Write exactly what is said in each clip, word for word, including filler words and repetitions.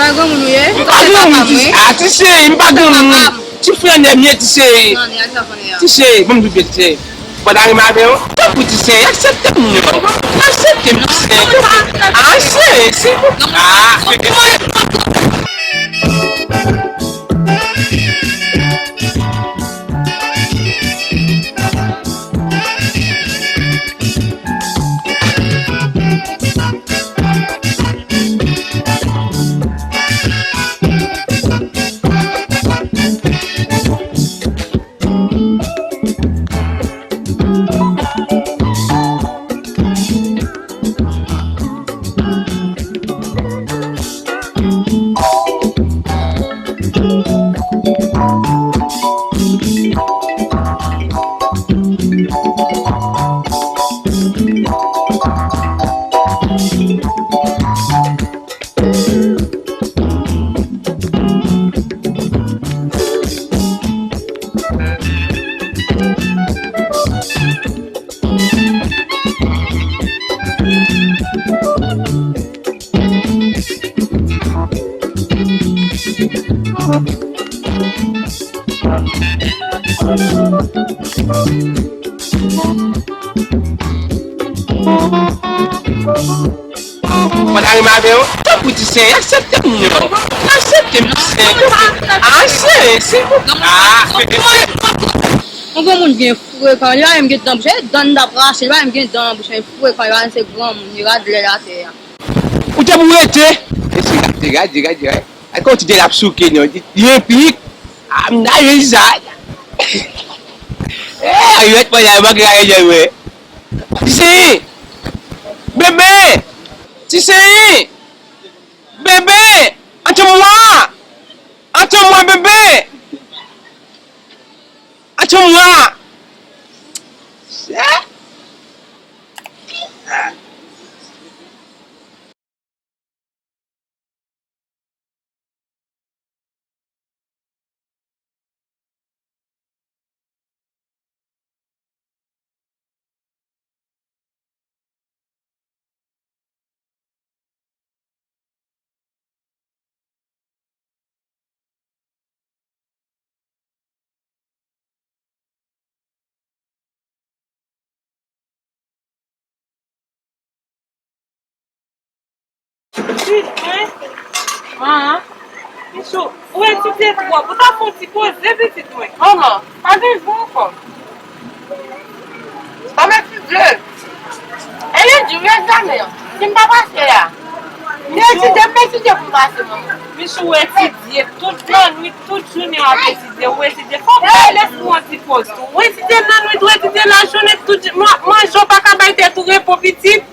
Pa granmoun ou ye? M pa granmoun, ti, a, ti cheri, m pa granmoun. Ti flannè m ye, ti cheri. Ti cheri, ban m di w byen, ti cheri. Ou pa ta renmen avè w? Tanpri, ti cheri, aksepte m non. Aksepte m, ti cheri. A, cheri, silvouplè. A. Mwen ta renmen avè w. Tanpri, ti sè, aksepte m non. Aksepte m, ti sè. A, sè, silvouplè. A. Yon granmoun byen frekan, li pa menm gen dan bouch, e dan l t ap rache, li pa menm gen dan bouch, li frekan, li pa se granmoun, li rad lè l atè a. Ou te pou rete. Mesye, gade, gade, gade, gade. Gade kòman ti de l ap souke non, li, li enpik. A, m ta jwenn sa. E, a, yo, et mwen la, yo manke gade jè, wè. Ti Seyi! Bebe! Ti Seyi! Bebe! Attends-moi! Attends-moi, bébé! Attends-moi! Pitit mwen. An. Michou, ou etidye twòp. Ou ta fè yon ti poze, pitit mwen. Manman, pa gen jou ankò. Sa m etidye. E lendi, wi, egzamen an. Si m pa pase a, m te etidye, m te etidye pou m pase, manman. Michou, ou etidye tout lannwit, tout jounen w ap etidye. Ou etidye. Fò w bay lespri w yon ti poz tou. Ou etidye lannwit, ou etidye lajounen, tout, man-, manje w pa ka bay tèt ou repo, pitit.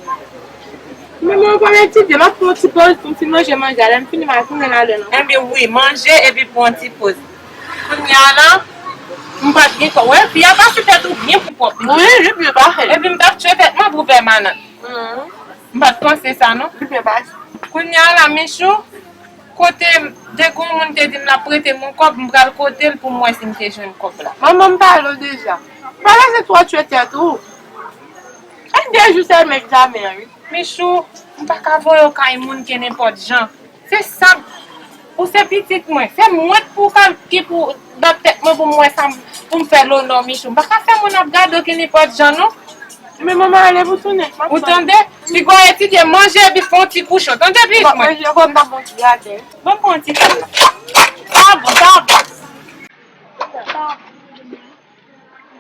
Men mwen, m ap etidye, m ap pran yon ti poz pou m fin manje, manje a, lè m fini, m a tounen ladan l ankò. Enben wi, manje epi pran yon ti poz. Kounye a la, m pa t gen kò. Wè, fi a pase tèt ou byen pwòp. Wi, li byen pase. Epi m t ap tchwe tèt mwen pou pèmanan. Mhm. M pa t panse sa, non. Li byen pase. Kounye a la, Michou, kote de granmoun te di m l ap prete m yon kòb, m pral kote l pou m wè si m te jwenn kòb la. Manman, m pale w deja. Pa lese twò tchwe tèt ou. An de jou sèlman egzamen an, wi. Michou, m pa ka voye w kay moun ke nenpòt jan. Se sa, ou se pitit mwen. Se mwen k pou ka, ki pou nan tèt mwen pou m wè sa, pou m fè lonè w, Michou. M pa ka fè moun ap gade w ke nenpòt jan, non. Men manman, ale pou tounen. Ou tande? Piga w etidye, manje epi fè yon ti kouche w. Tande, pitit mwen? Manje, kòm m t ap fè yon ti gratèy. Ban m pran yon ti kòb la. Sa bon, sa bon.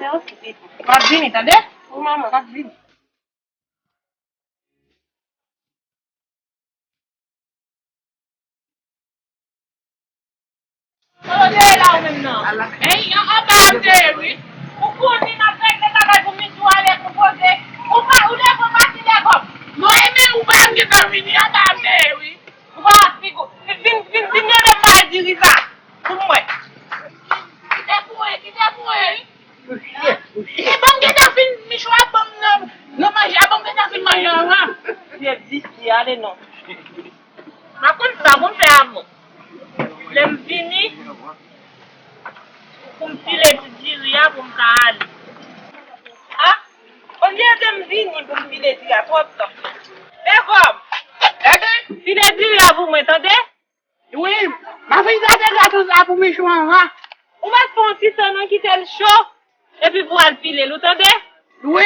M ap vini, tande? Wi, manman. M ap vini. Kote w ye la ou menm nan? Ey, an, anba a m te ye, wi. Ou konnen m ap regle bagay pou Michou ale pou poze. Ou pa, ou leve w pati lè kòb. Non, e men ou pa menm gen tan vini, anba a m te ye, wi. Ou pa figo. Vin, vin, vin, vin rele m pa dirijan. Pou mwen. Kite pou mwen, kite pou mwen. E ban m gentan fin, Michou ap ban m nan, nan manje a, ban m gentan fin manje anvan. Vye visye, ale non. M pa konn sa pou m fè avè w. Lè m vini, pou m file ti diri a pou m ka ale. A, olye de m vini pou m file diri a, twòp tan. Bègòm, file diri a pou mwen, tande? Wi, m ap vin gate gato sa pou Michou anvan. Ou mèt fè yon ti tan non, kite l cho, epi pou w al pile l, ou tande? Wi.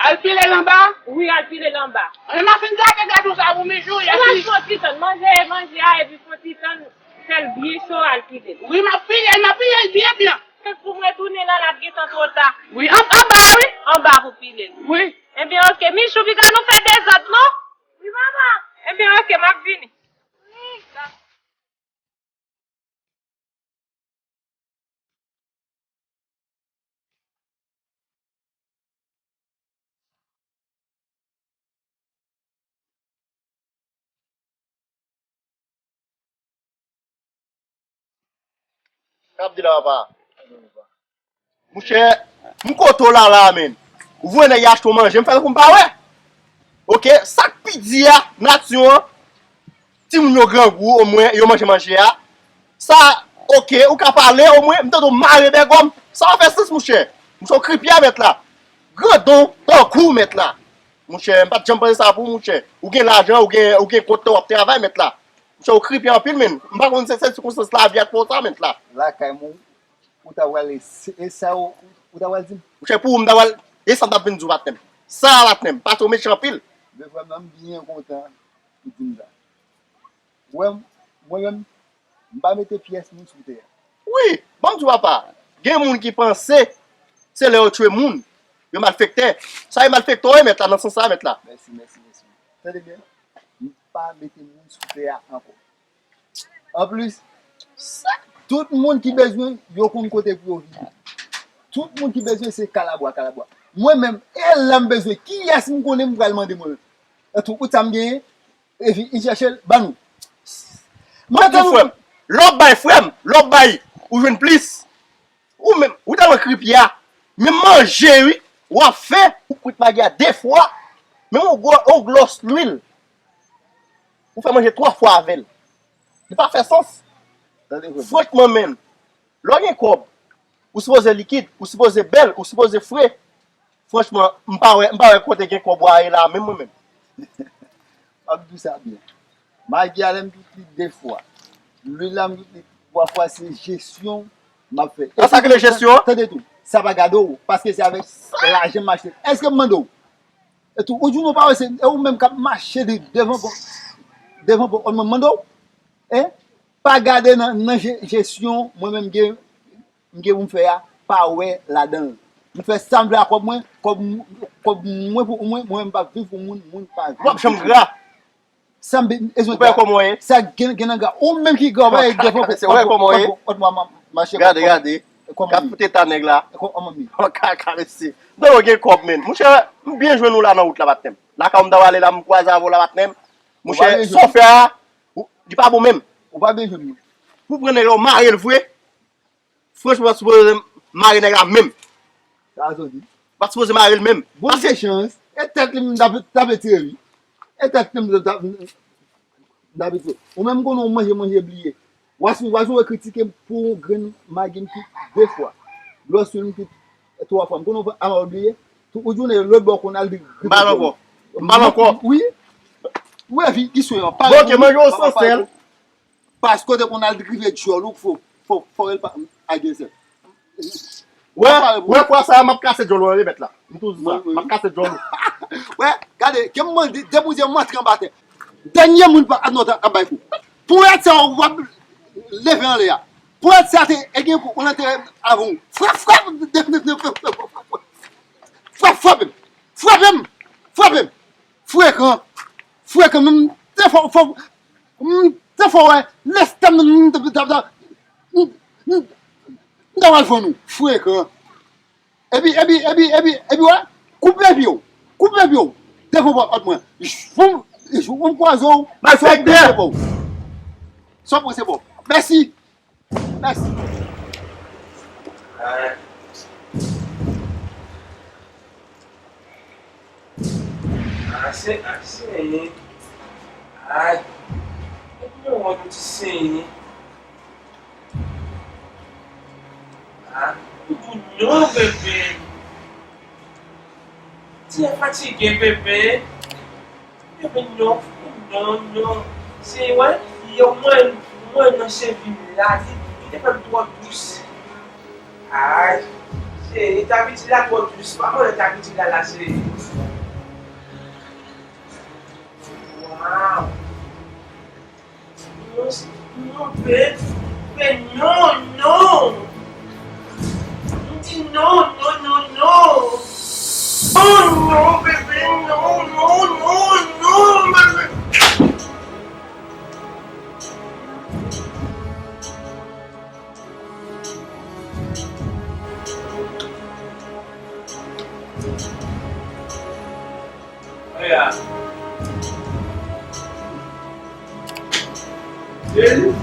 Al pile l anba? Wi, al pile l anba. Ann, m ap fin gate gato sa pou Michou, epi. Ou mèt fè yon ti tan, manje, manje a, epi fè yon ti tan, fè l byen cho, al pile l. Wi, m ap pile l, m ap pile l byen, byen. Tank pou m retounen la, l ap gentan twò ta. Wi, an-, anba, wi. Anba pou pile l. Wi. Ebyen, oke, Michou, piga nou fè dezòd, non? Wi, manman. Ebyen, oke, m ap vini. K ap di la, papa? Monchè, m kote w la, la, menn. Ou voye nèg yo achte w manje, m fè tankou m pa wè. Oke, sa k pi di a, nasyon an, timoun yo grangou, omwen, yo manje manje a. Sa, oke, ou ka pale, omwen, m tande w mare bègòm. Sa pa fè sans, monchè. Monchè, w kripya, mèt la. Grandon, tankou w, mèt la. Monchè, m pa t janm panse sa pou ou, monchè. Ou gen lajan, ou gen, ou gen kont, w ap travay, mèt la. Monchè, w kripya anpil, menn. M pa konn se, se sikonstans lavi a k fè w sa, mèt la. Lakay mwen, ou ta pral e, e sa ou, ou ta pral di m? Monchè, pou ou, m ta pral, e sa m t ap vin di w, patnè m. Sa, patnè m, patnè w mechan anpil. Men vrèman, m byen kontan ou di m sa. Ou wè, mwen menm, m pa mete pyès moun sou tè a. Wi, ban m di w, papa, gen moun ki panse se lè yo tchwe moun, yo malfektè. Sa e malfektè w ye, mèt la, nan sans sa, mèt la. Mèsi, mèsi, mèsi. Tande byen, m pa mete moun sou tè a ankò. Anplis, tout moun ki bezwen, yo konn kote pou yo vini. Tout moun ki bezwen, se Kalabwa, Kalabwa. Mwen menm, e lè m bezwen, kiyès m konnen m pral mande mwen menm? Etou, ou sa m genyen, epi, i chèche l, ban nou. M ap di w, frè m, lè w bay, frè m, lè w bay, ou jwenn plis. Ou menm, ou tèlman kripya. Menm manje, wi. W ap fen, ou kwit magi a de fwa. Menm yon gwo, yon glòs lwil. Ou fè manje twa fwa avè l. Li pa fè sans. Tande, frè m. Franchman, menm, lè w gen kòb, ou sipoze likid, ou sipoze bèl, ou sipoze fre. Franchman, m pa wè, m pa wè kote gen kòb w a ye la, menm mwen menm. M ap di w sa byen. Magi a, lè m kwit li de fwa. Lwil la, m kwit li twa fwa, se jesyon m ap fè. Nan sa k rele jesyon an? Tande tou, sa pa gade w, paske se avèk lajan m achte. Èske m mande w? Etou, ou di w pa wè se, e ou menm k ap mache de, devan pòt, devan pòt, mwen mande w? Hein? Pa gade nan, nan je-, jesyon, mwen menm gen, m gen pou m fè a, pa wè ladan l. M fè sa m vle a kòb mwen, kòb m-, kòb mwen pou mwen, mwen m p ap viv pou moun, moun pa viv. W ap janm gra. Sa m be-, bezwen gra. Ou pa wè kòman w ye? Sa gen, gen nan gra. Ou menm ki gra, w pa wè devan. Ou wè kòman w ye? Gade, gade. K ap fout eta nèg la. Kòman m ye? Kaka, mesye. M tande w gen kòb, menn. Monchè, m byen jwenn ou la nan wout la, patnè m. Lakay ou m ta prale la, m kwaze avè w la, patnè m. Monchè, sa w fè a, ou, li pa bon menm. Ou pa byen jwenn mwen. Pou pran nèg la, ou mare l vre. Franchman, w pa t sipoze mare nèg la menm. Sa w di? W pa t sipoze mare l menm. Bon, se chans. E tèt li m t ap, t ap etire, wi. E tèt li m t ap, m t ap etire. Ou menm konnen w manje, manje bliye. W a sou, w a sou kritike m pou yon grenn magi m kwit de fwa. Glòs lwil m kwit twa fwa. M konnen w pa bliye. Tout jounen, lòt bò w konn al gripe djòl ou. M pa ankò. Wi. Ou wè vi, istwa an. Bon, ok, manje w san sèl. Paske w te konn al drive djòl ou, fò, fò, fò l pa, a gen sèl. Wè, wè, fwa sa a, m ap kase djòl ou, wi, mèt la. M tou di sa, m ap kase djòl ou. Wè, gade, ke m mande, depi w di m antre anba tè. Dènye moun pa, a, non, ap bay kou. Pou èt sa, w ap leve anlè a. Pou èt sa, te, e gen kou, ou antre avè w. Frap, frap, frap, frape m. Frape m. Frape m. Frekan. Frekan, m te fò, fò, m te fò wè, lè sèm nan, m te, m te, m te, m te, m te pral vann ou. Frekan. Epi, epi, epi, epi, epi, wè, koupe pye w. Koupe pye w. Devan pòt mwen. Jou, jou, m kwaze w. Malfektè. Sa w panse bon. Mèsi. Mèsi. Ay. Ay, se, ay, se, ay. Epi yon wòl ti senyen. Ah, non, bebe. Ti a fatige, bebe. Bebe, non, non, non. Se, wè, yo mwen. Mwen nan cheve m la, li, li te fè m twò dous. Ay, cheri, ta piti la twò dous. Pa mwen ta piti la la, cheri. Waw. Non, non, babe, babe, non, non. M di non, non, non, non. Non, non, bebe, non, non, non, non, bebe. Oya. Jezi.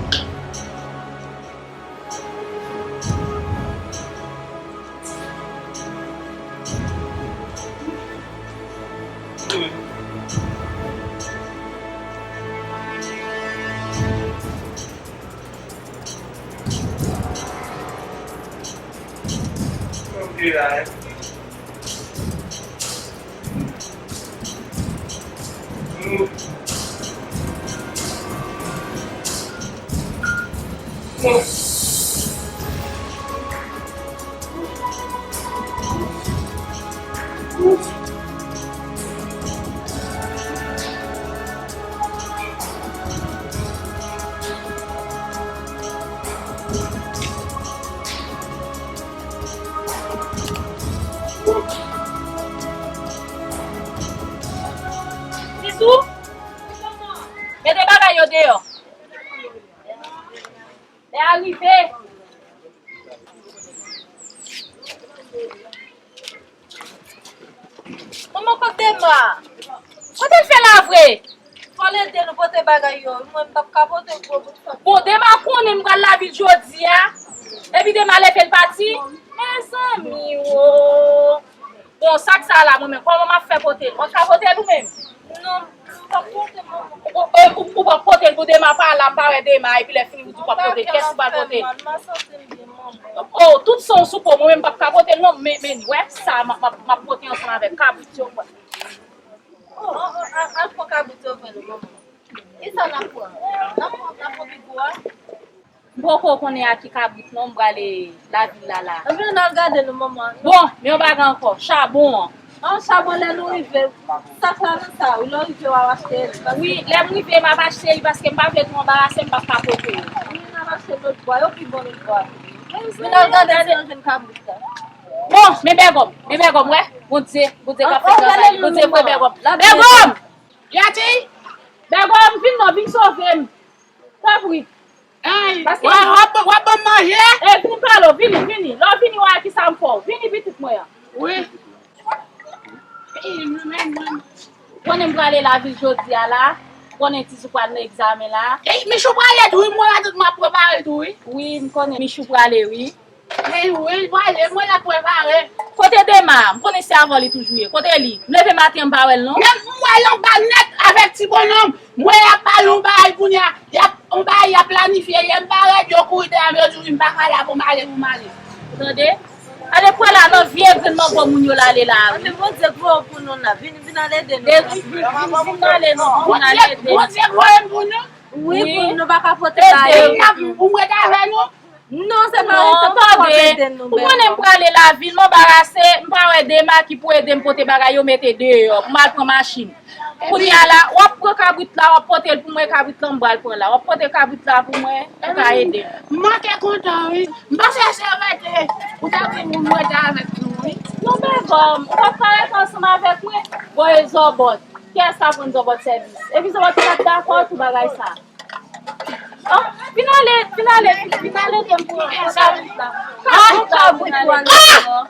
Ok, la, hein. Sisou, mete bagay yo deyò. Lè a rive. Manman, kote Dema? Kote l fè la vre? Fò l ede nou pote bagay yo. Mwen, m p ap ka pote gwo bout sa. Bon, Dema konnen m pral lavil jodi a. Epi Dema leve l pati. Mezanmi, o. Bon, sak sa la, mwen menm, kòman m ap fè pote l? W ap ka pote l ou menm? Non, m p ap pote, manman. Ou, ou, ou, ou p ap pote l pou Dema pa la, m pa wè Dema, epi lè fini ou di w p ap pote l. Kiyès ki pral pote l? Mwen santi m byen, manman. Oh, tout san w sou po, mwen menm m p ap ka pote l non, men, men, wè sa m ap, m ap, m ap pote ansanm avèk kabrit yo, wè. Oh, oh, oh, al, al pran kabrit yo pou nou, manman. Kisa n ap pran? N ap pran, n ap pran pi gwo a? M poko konnen a ki kabrit non, m prale lavil la la. Anben, n al gade nou, manman. Bon, men yon bagay ankò, chabon an. An, chabon lè nou rive, sak la nan sa, wi, lè w rive w ap achte li. Wi, lè m rive m ap achte li paske m pa vle tou anbarase m, m p ap ka pote yo. Wi, n ap achte lòt bwa, yo pi bon lòt bwa. Vin al gade si nou jwenn kabrit la. Bon, men Bègòm, men Bègòm, wè. Bondye, Bondye k ap fè travay li, Bondye vre Bègòm. Bègòm! Yati! Bègòm, vin non, vin sove m. Tanpri. Ey, w ap, w ap ban m manje? Ey, vini pale w, vini, vini. Lè w vini, w a wè kisa m fè w. Vini, pitit mwen an. Wi. Ey, mwen menm, mwen. Konnen m prale lavil jodi a la. Konnen Tizou pral nan egzamen la. Ey, Michou prale tou, wi, mwen la tout m ap prepare tou, wi. Wi, m konnen Michou prale, wi. Ey, wi, l prale, mwen la prepare. Kote Dema? M konnen se avè w li toujou ye. Kote li? M leve maten an, m pa wè l non. Men m wè l anba nèt avèk ti bonnonm. M wè y ap pale yon bagay kounye a. Y ap, yon bagay y ap planifye. Lè m parèt, yo kouri dèyè m, yo di wi, m pa ka la, bon, m ale pou m ale. Ou tande? Ale pran la nan vye grenn mango moun yo l ale la, wi. Anben, Bondye gwo pou nou la. Vin, vin al ede nou. Vin, vin, vin ale non, vin al ede. Bondye voye m pou nou. Wi, pou nou pa ka pote bagay. Ede. Ou mèt avè nou? Non, se pa letan pou w ap ede nou, Bègòm. Ou konnen m prale lavil, m anbarase, m pa wè Dema ki pou ede m pote bagay yo mete deyò, pou m al pran machin. Kounye a la, w ap pran kabrit la, w ap pote l pou mwen, kabrit la m pral pran la. W ap pote kabrit la pou mwen, ou ka ede m. M manke kontan, wi. M panse se rete, ou ta di moun mwen te avèk nou, wi. Non, Bègòm, ou p ap ka rete ansanm avèk mwen? Voye zòbòt. Kiyès k ap rann zòbòt sèvis? Epi zòbòt yo p ap dakò tou bagay sa. Oh, vin ale, vin ale, vin ale, vin ale, vin ale. Ah!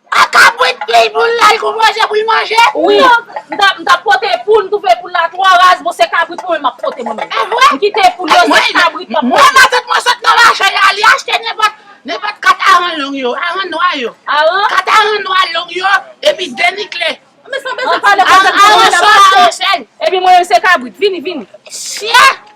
A kabrit li pou l al kou manje pou l manje? Wi, m t ap, m t ap pote poul, m twouve poul la twò raz, bon, se kabrit mwen menm m ap pote mwen menm. E vre? M kite poul yo, se kabrit m ap pote. Mwen, matant mwen sot nan mache la, li achte nenpòt, nenpòt kat aran long yo, aran nwa yo. Aran? Kat aran nwa long yo, epi de nikle. Men sa bezwen pale konsa, aran sò, aran sèl. Epi mwen menm se kabrit. Vini, vini. Chyen!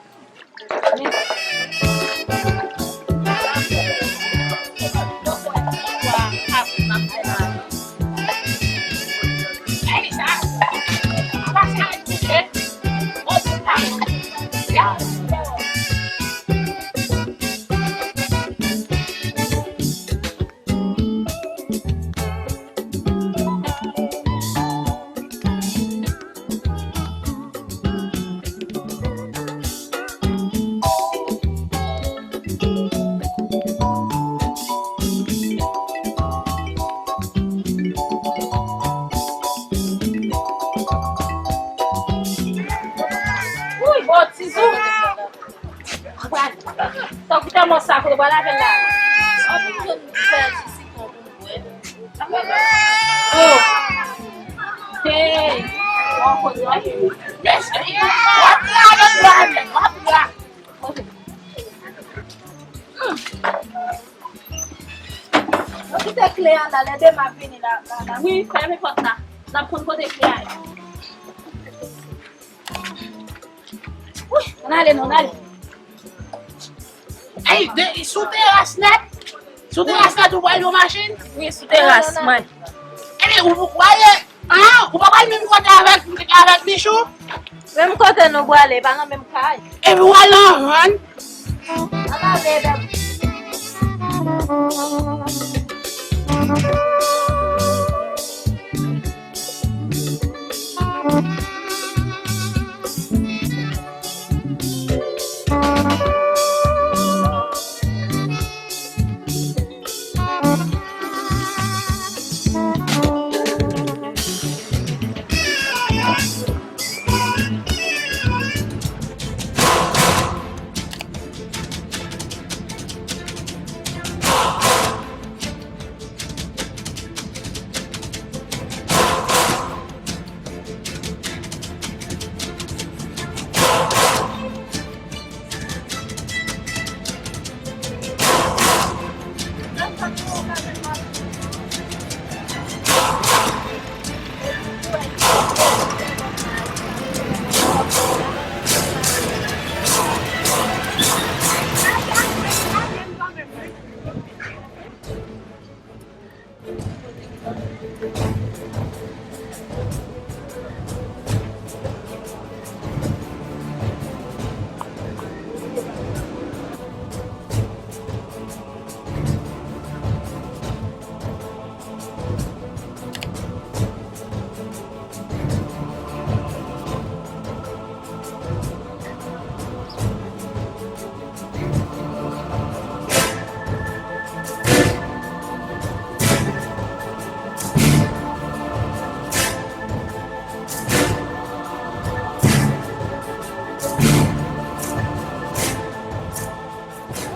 Kòman sa, kote w pral avè l la? An pou m jwenn fèy jisitwon pou m bwè. Oh. Hey. Bon, kote w ap la, w ap la. Mwen kite kle a la, lè demen ap vini la, la, la. Wi, fèmen pòt la. N ap konn kote kle a ye. Wi, ann ale non, ann ale. Ey, de, sou teras nèt? Sou teras nèt ou pral yon machin? Wi, sou teras mwen. Ebyen, ou, ou ale, ah, ou pa pral menm kote avèk, avèk Michou? Menm kote nou prale, pa nan menm kay. Epi w al nan vann. Ann ale, bèb.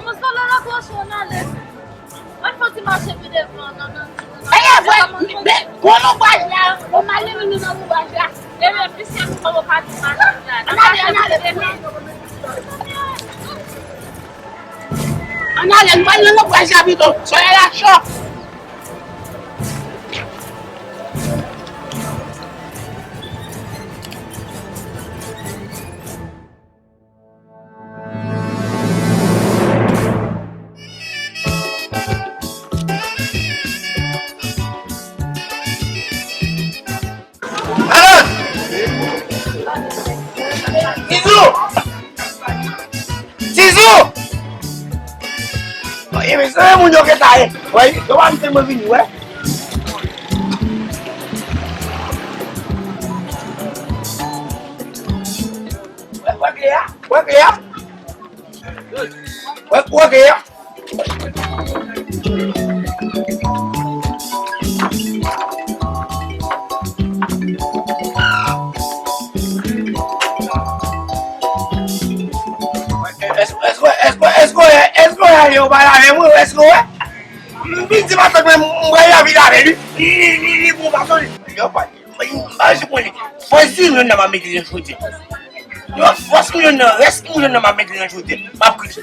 Mwen sa la raproche w nan lè. Mwen fè ti mache pi devan nan, nan, nan, nan. Eye, vre, men, gon lonbraj la, gon malere nan lonbraj la. Ebyen, misye gon ka di malere la. Ann ale, ann ale. Ann ale, nou pral nan lonbraj la pito. Solèy la cho. Alan! Tizou! Tizou! Bon, e, men, se moun yo gentan ye. Wè, yo pa kite mwen vini, wè. Wè, wè kle a, wè kle a. Wè, wè kle a. Èske, èske, èske, èske, èske w ale w pa lave mwen, èske w wè? M vin di matant mwen, m pral lave, lave li. Li, li, li, li bon fason li. Yo pa, m pa janm konnen. Fòs di moun nan m ap mete nan chodyè. Yo, fòs moun nan, rès moun nan m ap mete nan chodyè. M ap kriye.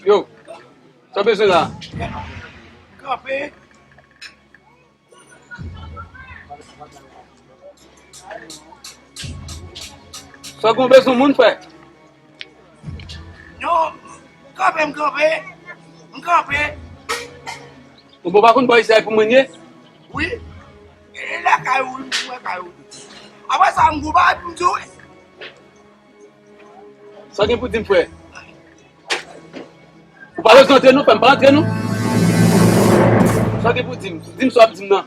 Yo, sa w bezwen la? Kanpe. Sa w gen bezwen moun fè? Non, kanpe, m kanpe. M kanpe. Bon, bon, pa konn bò isi a pou mwen ye? Wi. E lakay ou, wi, m wè kay ou. Apre sa, m gwo bagay pou m di w. Sa gen pou di m, frè? Ou pa bezwen antre non, frè m, pa antre non. Sa gen pou di m? Di m sa w ap di m nan.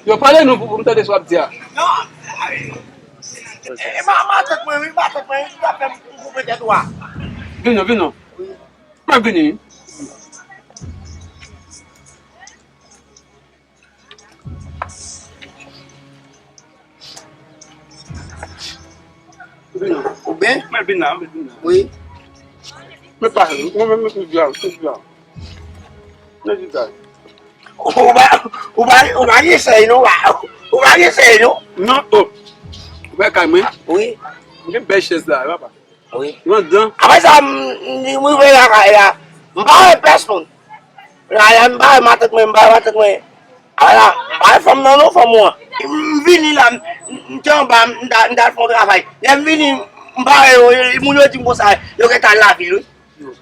Yo, pale non pou, pou m tande sa w ap di a. Non, e, e, e, ma, matant mwen, wi, matant mwen, wi, ki ta fè m koupe tèt ou a. Vin non, vin non. Mwen vini. Ou byen? Mwen vin la, mwen vin la. Wi. Mwen pa, mwen, mwen, mwen, mwen, mwen, mwen, mwen, mwen, mwen, Ou pa, ou pa, ou pa gen chèz non, ou pa, ou pa gen chèz non. Non, oh. Ou wè kay mwen? Wi. Mwen gen bèl chèz la, papa. Wi. Mwen andan. Apre sa, m, m, m rive lakay la. M pa wè pèsonn. La, la, m pa wè matant mwen, m pa wè matant mwen. Ala, m pa wè fanm nan non, fanm ou an. M vini la, m, m te anba, m ta, m t al fè yon travay. Lè m vini, m pa wè yo, yo, moun yo di m konsa, yo gentan al lavil, wi. Yo.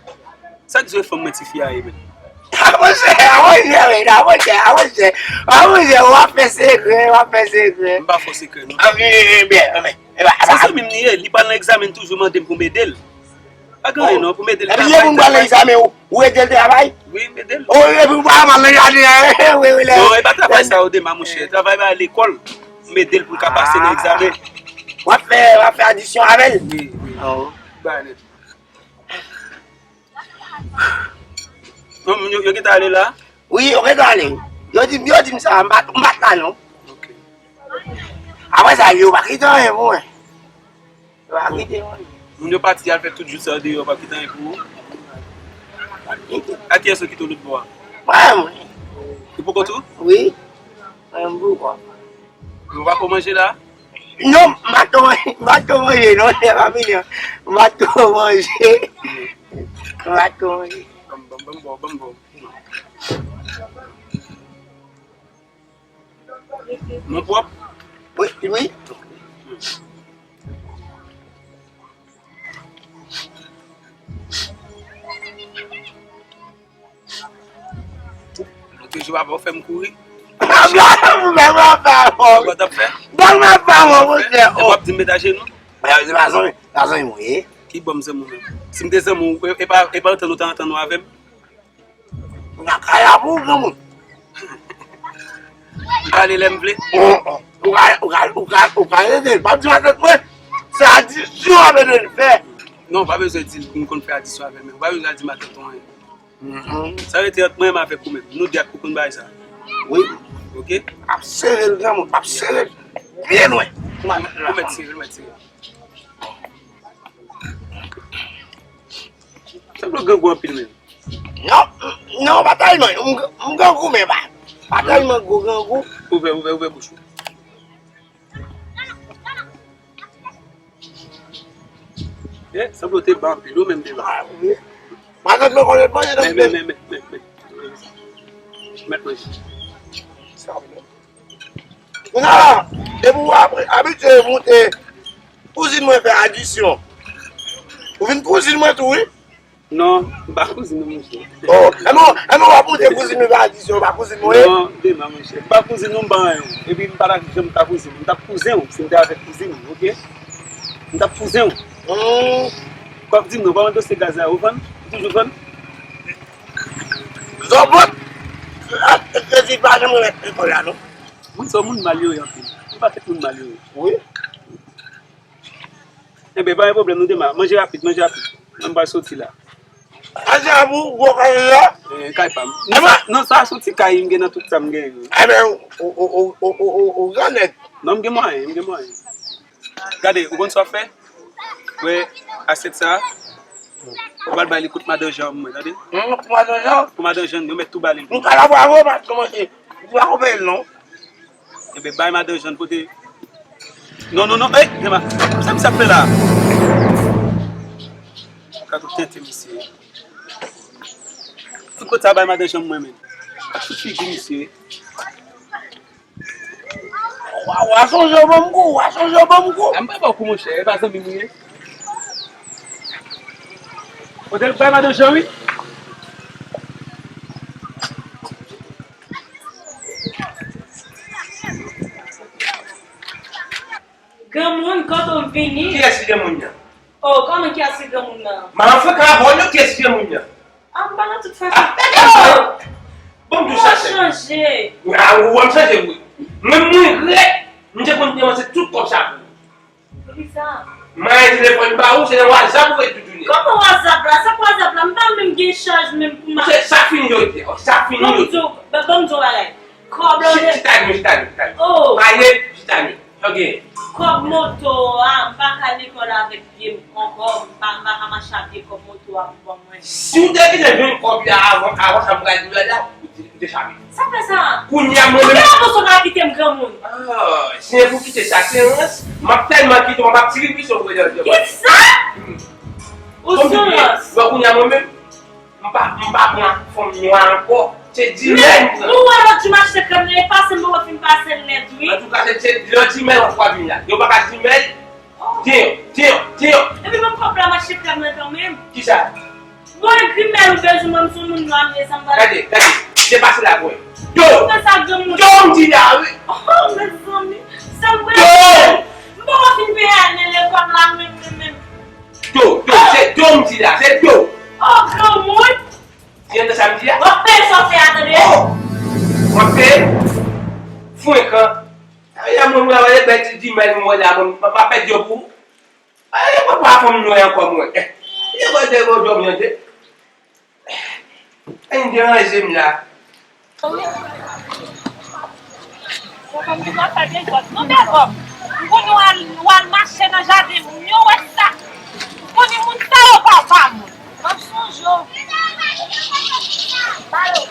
Sa k di w e fanm mwen tifi a ye, menm? A monchè, a monchè, wi, a monchè, a monchè. A monchè, w ap fè sekrè, w ap fè sekrè. M pa fè w sekrè, non. A, byen, byen, byen, byen. Se zanmi m li ye, li pral nan egzamen, li toujou mande m pou m ede l. Pa gen anyen non, pou m ede l. Epi lè moun pral nan egzamen, ou, ou ede l travay? Wi, m ede l. O, epi ou pa mal nan jaden an, wi, wi, lè. Non, e pa travay sa yo, Dema, monchè. Travay pa lekòl. M ede l pou l ka pase nan egzamen. W ap fè, w ap fè adisyon avè l? Wi, wi. Bagay nèt. Non, moun yo, yo gentan ale la? Wi, yo gentan ale. Yo di, yo di m sa, m pa, m pa t la non. Ok. Apre sa, yo pa kite anyen pou mwen. Yo pa kite mwen. Moun yo pati al fè tout jou sa yo deyò, pa kite anyen pou ou. Pa kite. A kiyès yo kite w lòt bò a? Mwen menm. Ou poko tou? Wi. Mwen menm poko. Ou pa ko manje la? Non, m pa ko manje, m pa ko manje, non, se pa fini. M pa ko manje. M pa ko manje. Ban m, ban m, ban m bò, ban m bò. Non pwòp? Wi, wi. Ou toujou ap fè m kouri. Ou konn sa w ap fè? Ou konn sa w ap fè? Ou ap di m met ajenou? Se pa zanmi, pa zanmi mwen ye. Ki bò m zanmi w menm? Si m te zanmi w, e, e pa, e pa antann ou ta antann ou avè m? M nan kay la pou ou, granmoun. M ka ale lè m vle? Ou ka, ou ka, ou ka, ou ka ede l. M ap di matant mwen, se adisyon w ap ede l fè. Non, ou pa bezwen di l pou m konn fè adisyon avè l, men ou pa bezwen al di matant ou anyen. Mhm. Sa rete ant mwen menm avèk ou menm. Nou de ak ou konn bagay sa. Wi. Ok? M ap sere l, granmoun, m ap sere l byen lwen. Ou mèt sere, ou mèt sere. Sa gwo grangou anpil menm. Non, non, pa tèlman. M, m grangou, men pa, pa tèlman gwo grangou. Ouvè, ouvè, ouvè bouch ou. Eh, sanble w te ba anpil, ou menm te ba. Ah, wi. Matant mwen konnen manje nan men, men, men, men, men. Mèt manje. Sa bon. Kounye a, depi w ap-, abitye moute kouzin mwen fè adisyon. Ou vin kouzin mwen tou, wi. Non, m pa kouzin ou, monchè. Oh, e non, e non, w ap moute kouzin mwen fè adisyon, w pa kouzin mwen, wi. Non, Dema, monchè. M pa kouzin ou, m pa anyen. Epi m pa t ap janm ka kouzin ou. M t ap kouzen ou, si m te avèk kouzin ou, ok? M t ap kouzen ou. Hmm. Kòm di m non, kòman dosye gaz la, ou vann? Ou toujou vann? Zòbòt! Kredi pa janm remèt lekòl la, non. Moun sa yo moun malere anpil. Yon pakèt moun malere. Wi. Enben, pa gen pwoblèm, nou demare. Manje rapid, manje rapid. Mwen pral soti la. Aja pou gwo kay la. Eh, kay pa m. Non, sa, non, sa se yon ti kay m gen nan tout sa m gen. Enben, ou, ou gran nèg. Non, m gen mwayen, m gen mwayen. Gade, ou konn sa w ap fè? Wè, asyèt sa, ou pral bay li kot madan Jan mwen, tande? Hmm, pou madan Jan? Pou madan Jan, yo mèt tou ba li l. Nou ka la bravo, pa kòmanse. Ou pa konprann non. Enben, bay madan Jan pote. Non, non, non, ey, Dema. Sa misye ap fè la? Gad ou tenten, misye. Tout kote sa bay madan Jan mwen, men. Tout figi misye. Wa, wa sonje w ban m kou, wa sonje w ban m kou. A, m pa ba w kou, monchè, e pa zanmi m ou ye. Kote l bay madan Jan, wi. Granmoun, kote w vini? Kiyès ki granmoun nan? Oh, kòman kiyès ki granmoun nan? Madan Frank ap vòlè, kiyès ki granmoun nan? Ah, m pa nan tout fè sa. Ah, bon, m tou chanje. Chanje. Ah, ou wè m chanje, wi. Mwen, mwen regrèt, m te konn depanse tout kòb sa pou ou. Poukisa? M ap rele telefòn ba ou, se nan WhatsApp ou ret tounen. Kòman WhatsApp la? Sa k WhatsApp la? M pa menm gen chaj menm pou m. Se sa fini yo di. Sa fini yo di. Ban m di w, ban m di w bagay. Kòb la. Chita, chita, chita. Oh. Pale, chita. Ok. Kòb moto a, m pa ka lekòl avèk pye m ankò, m pa, m pa ka mache a pye kòb moto a pou ban mwen. Si w te gentan jwenn kòb la avan, avan sa m pral di w la, ou te, ou te chape. Sa fè sa? Kounye a mwen menm. Ou te avanse w pa kite m granmoun. Ah, si e pou kite sa, se rans, m ap tèlman kite w, m ap tire pistòl pou w nan zye w. Kisa? Ou sou rans. Bon, kounye a mwen menm, M pa, m pa pran fanm nwa ankò. Se dimèl m pran. Ou wè lòt jou m achte krèm nan, e pase m poko fin pase l nèt, wi. Antouka, se, se lè dimèl w ap vin la. Yo pa ka dimèl. Tiens, tiens, tiens. Epi menm kòb la m achte krèm nan kanmenm. Kisa? Bon, e grimèl ou bezwen mwen, m sou moun nwa m ye, sa m pa. Gade, gade. Depase la pou mwen. Yo! Sa granmoun. Yo, m di la, wi. Oh, mezanmi. Sa m wè. Yo! M poko fin peye ane lekòl la, menm, menm, menm. Do, do, se do m di la, se do. Oh, granmoun! Ti jan sa m di a? W ap peye sa w fè a, tande? Oh! W ap peye? Frekan. Sa vle di mwen, mwen, mwen, bèl ti dimèl mwen la, mwen, m ap pèdi yo pou ou. Ay, mwen pa fanm nwa ankò, mwen. Eh, yo, mwen, te, mwen, mwen, te. Ann deranje m la. Wi. Ou konn ki jan fè dezòd. Non, dezòd. M konnen w al, w al mache nan jaden moun yo, wè sa. M konnen moun sa yo pa pa moun. M ap sonje w. Ba yo.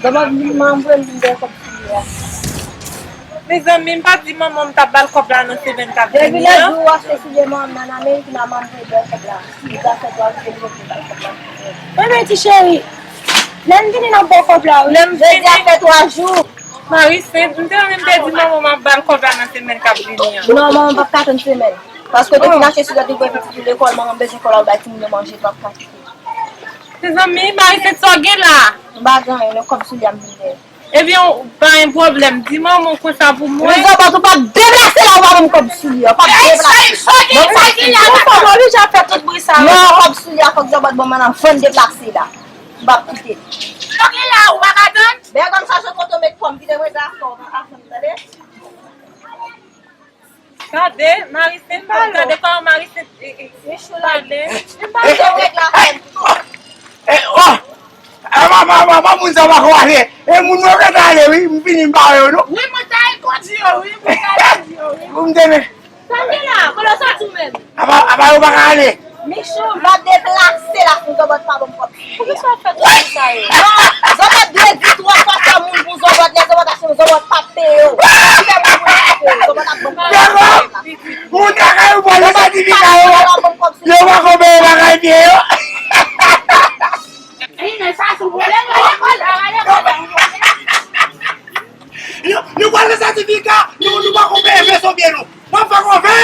Granmèt m voye m vin dèyè kòb soulye a. Mezanmi, m pa t di manman m t ap ba l kòb la nan semèn k ap vini an. Depi lè jou w achte soulye manman m nan nan men l, ki manman m voye dèyè kòb la. Li ka fè twa jou depi lè m ba l kòb la. Bebe ti cheri, lè m vini n ap ba w kòb la, wi. Lè m vini. Jodi a fè twa jou. Marisent, m te renmen m te di manman m ap ba l kòb la nan semèn k ap vini an. Non, manman m p ap ka tann semèn. Paske w te fin achte soulye, w te voye pitit ou lekòl, manman m bezwen kòb la pou bay timoun yo manje, l p ap ka kite. Mezanmi, Marisent, sa w gen la? M pa gen anyen, non, kòb soulye a m vin dèyè. Ebyen, pa gen pwoblèm, di manman w konsa pou mwen. Men zòbòt ou p ap deplase la, ou pa ban m kòb soulye a, ou p ap deplase. Sa w gen, sa w gen la? Ou pa oblije ap fè tout bri sa yo. Non, kòb soulye a, fòk zòbòt ban m nan vann deplase la. M p ap kite. Sa w gen la, ou pa ka tann? Bègòm sa, jan kote w met kò m, kite mwen dakò, ou pa ka tann, tande? Gade, Marisent, gade kòman Marisent, e, e, Michou la pale. Li pale. Eh, oh! Eh, manman, manman, moun sa pa ko ale. E moun mwen gentan ale, wi. M fini, m pa wè yo, non. Wi, mwen ta al kondi yo, wi. Mwen ta al kondi yo, wi. Pou m tene. Sa m gen la? Kote w soti w menm? Apa, apa yo pa ka ale. Michou, m ap deplase la pou zòbòt pa ban m kòb. Poukisa w fè tout sa yo? Non, zòbòt dwe di twa fwa sa moun pou zòbòt, lè zòbòt achte, zòbòt p ap peye w. Ki fè moun pou l pa peye w, zòbòt ap ban m kòb. Dakò. Moun lakay ou pral nan sètifika yo. Yo pa konprann bagay pye yo. Ey, men sa sou pwoblèm, rale kòl la, rale kòl la. Nou, nou pral nan sètifika, nou, nou pa konprann leson byen nou. W ap fè konfè?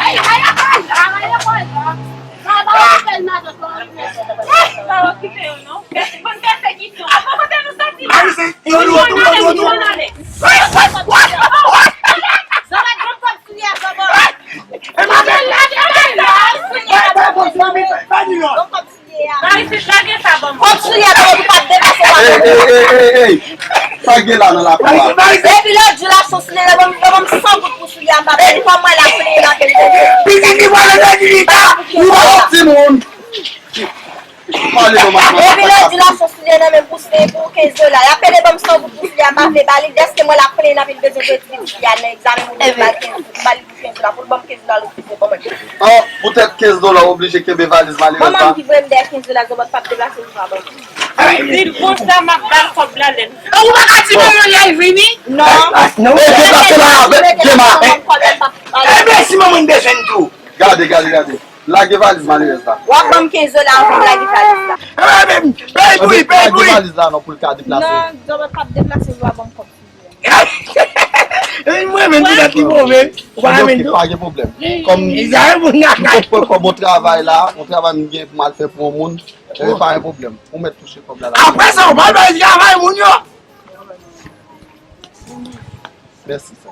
Ay, ay, ay, ay, ay, ay, ay. Sa pa w fè l nan zòt, pa w fè l. Ay, pa w okipe yo, non. Bon pèsekisyon. Apa kote nou soti la? Ay, se, yo, yo, yo, yo, yo. Sa va, bon kòb soulye a, sa va. E pa bèl la, e pa bèl la. Ay, pa bon, sa, men, pa di non. Marise, lage sa ban mwen. Kòb soulye a, tande, ou pa deplase w pa. Ey, ey, ey, ey, ey. Sa gen la nan lakou a? Depi lòt jou l ap sou soulye, lè ban m, lè ban m san goud pou soulye a, m pa peye. Kòm mwen la plenyen, la plenyen. Pitit li pral nan sètifika, li pa yon timoun. Pale non, madanm. Depi lòt jou l ap sou soulye nan men m pou, pou kenz dola. L ap pede ban m san goud pou soulye a, m pa vle ba li. Dèske mwen la plenyen, l ap vin bezwen voye ti pitit li al nan egzamen, mwen vin ba l kenz, m ba li kenz dola, pou l ban m kenz dola, l oblije ban mwen. An, poutèt kenz dola, w oblije kenbe valiz malerèz la. Manman m ki voye m dèyè kenz dola, zòbòt p ap deplase pou pa ban m. Li bon sa, m ap ba l kòb la lè m. Ou pa ka di manman l al vini? Non. Ey, deplase la avèk Dema. Ey, men si manman m bezwen m tou. Gade, gade, gade. Lage valiz malerèz la. W ap ban m kenz dola anvan m lage valiz la. Peye pou li, peye pou li. Lage valiz la non pou l ka deplase. Non, zòbòt p ap deplase, ou pa ban m kòb. Mwen menm, mwen menm, ou pa renmen l tou. Pa gen pwoblèm. Kòm nou konprann kòb, bon travay la, yon travay m gen pou m al fè pou yon moun, e pa gen pwoblèm. Ou mèt touche kòb la la. Apre sa, ou pral bay travay moun yo. Mèsi, sè.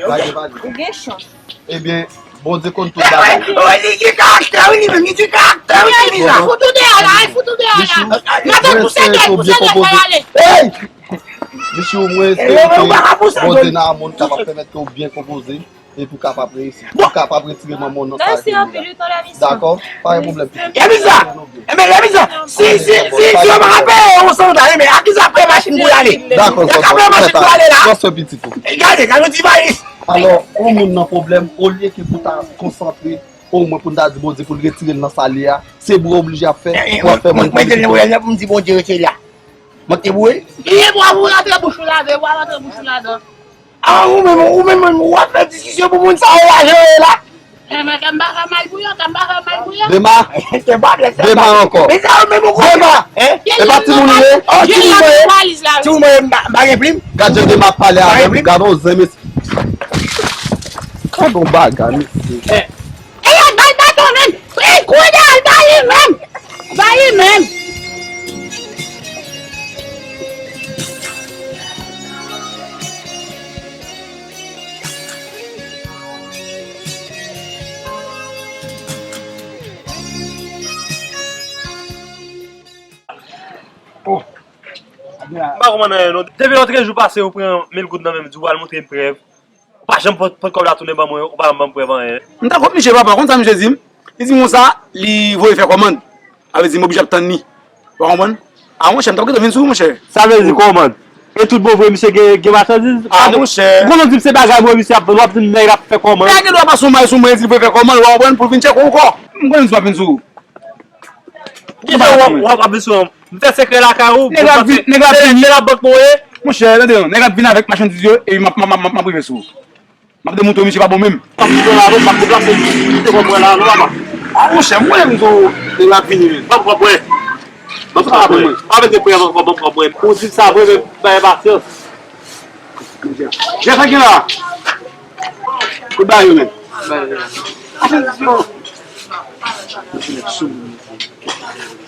Lage valiz. Ou gen chans. Ebyen, Bondye konn tout bagay. Li gen karaktè, wi, li menm, li gen karaktè, wi, li la. Fout ou deyò la, fout ou deyò la. Michou, mwen espere ke w byen konpoze. Hey! Michou, mwen espere ke Bondye nan amou kapab pèmèt ke w byen konpoze epi w kapab reyisi. Ou kapab retire manman w nan sa ke w ye la. Dakò? Pa gen pwoblèm, pitit. Ebyen sa, si, si, si, si yo pa ka peye yon san dola, men a ki sa peye machin pou y ale? Dakò, yo ka peye machin pou y ale la. Transfè pitit ou. Gade, gade yon ti valiz. Alò, yon moun nan pwoblèm, olye ke pou ta konsantre, omwen pou n ta di Bondye pou l retire l nan sa l ye a, se bouye oblije ap fè, pou ap fè moun politik. Mwen te di Bondye retire l la. Mwen te bouye l. Li ye pou ap rantre bouch ou ladan, pou ap rantre bouch ou ladan. A, ou menm, ou menm, ou ap fè diskisyon pou moun sa yo la, jan yo ye la. Dema. Dema ankò. Dema. E pa timoun ou ye? Oh, timoun mwen ye. Timoun mwen ye, m pa gen plim. Gad jan Dema ap pale avè m. Gad yon zen mesye. Gad yon bagay, mesye. E al bay baton menm. E kounye a al bay li menm. Bay li menm. M pa konprann anyen non. Depi lòtrejou pase ou pran mil goud nan men m, di w al montre m prèv. Ou pa janm pot, pot kòb la tounen ban mwen, ou pa janm ban m prèv anyen. M ta kont misye papa, konn sa misye di m? Li di m konsa, li voye fè kòmann. Sa vle di m oblije ap tann li. Ou pa konprann? A monchè, m t ap gentan vin sou ou, monchè. Sa vle di kòmann? E tout bon vre, misye gen, gen machandiz? A monchè. Ou konn di m se bagay mwen misye ap vann, w ap di m nèg la ap fè kòmann. Nèg gen dwa pase yon may sou mwen, di l voye fè kòmann, ou pa konprann, pou l vin tcheke w ankò. M konnen m sou ap vin sou ou. Kisa w ap, w ap, w ap vin sou mwen? M fè sekrè lakay ou. Nèg la ap vin, nèg la ap vin. Se labank mwen ye. Monchè, tande non, nèg la ap vin avèk machandiz yo, epi m ap, m ap, m ap, m ap rive sou ou. M ap demontre w misye pa bon menm. M ap kite w la, m ap kite w la, se kite kòb mwen la, non, papa. A, monchè, m konnen m di w, nèg la ap vini menm. Ban m kòb mwen. Ban m kòb mwen. Pa mete prèv ankò, ban m kòb mwen. Ou di m sa vre, men bay pasyans. Jè sa gen la. Ou ba yo menm.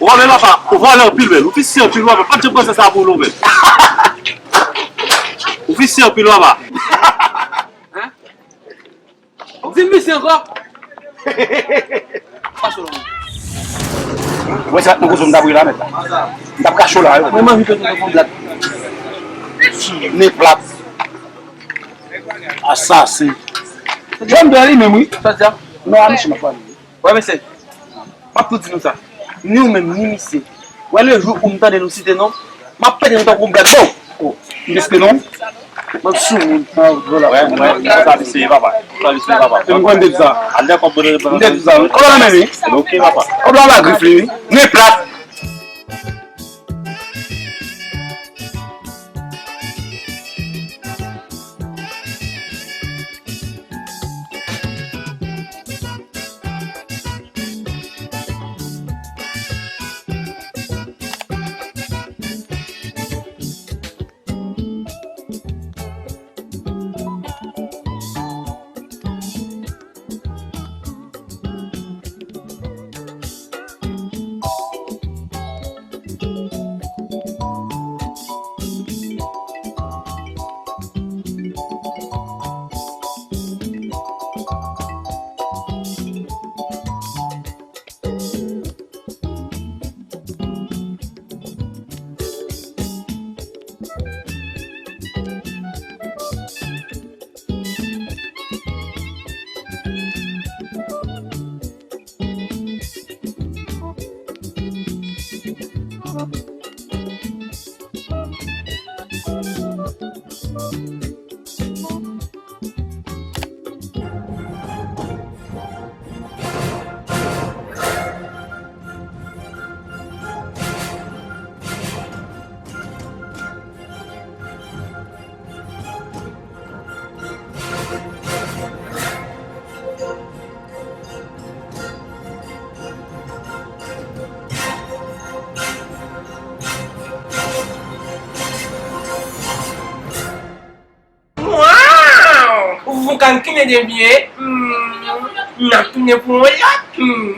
Ou pa menm papa, ou vòlè anpil menm. Ou visye anpil, papa. Pa t janm panse sa pou nou menm. Ou visye anpil, papa. Di m visye ankò. Wè sa nan kozo m t ap ri la mèt la. M t ap kache w la wi. Mwen m anvi pete nan fon blat. Ne plat. Asasen. John Doe li menm wi. Sa di a? Non, a misye m ap pale. Wè mesye. M ap tou di nou sa. Ni ou menm, ni misye. Wè le jou pou m tande nou site non, m ap pete nou tankou yon blag. Oh! Oh, m te site non? Bann soumoun. Wè, wè, sa misye ye papa. Sa misye ye papa. M konn te di sa. Al dèyè kòb mwen. M te di sa. Kòb la nan men li. Ok papa. Kòb la anba grif li wi. Men plat. Tounen de byen. Hmm. N ap tounen pou yon lòt. Hmm.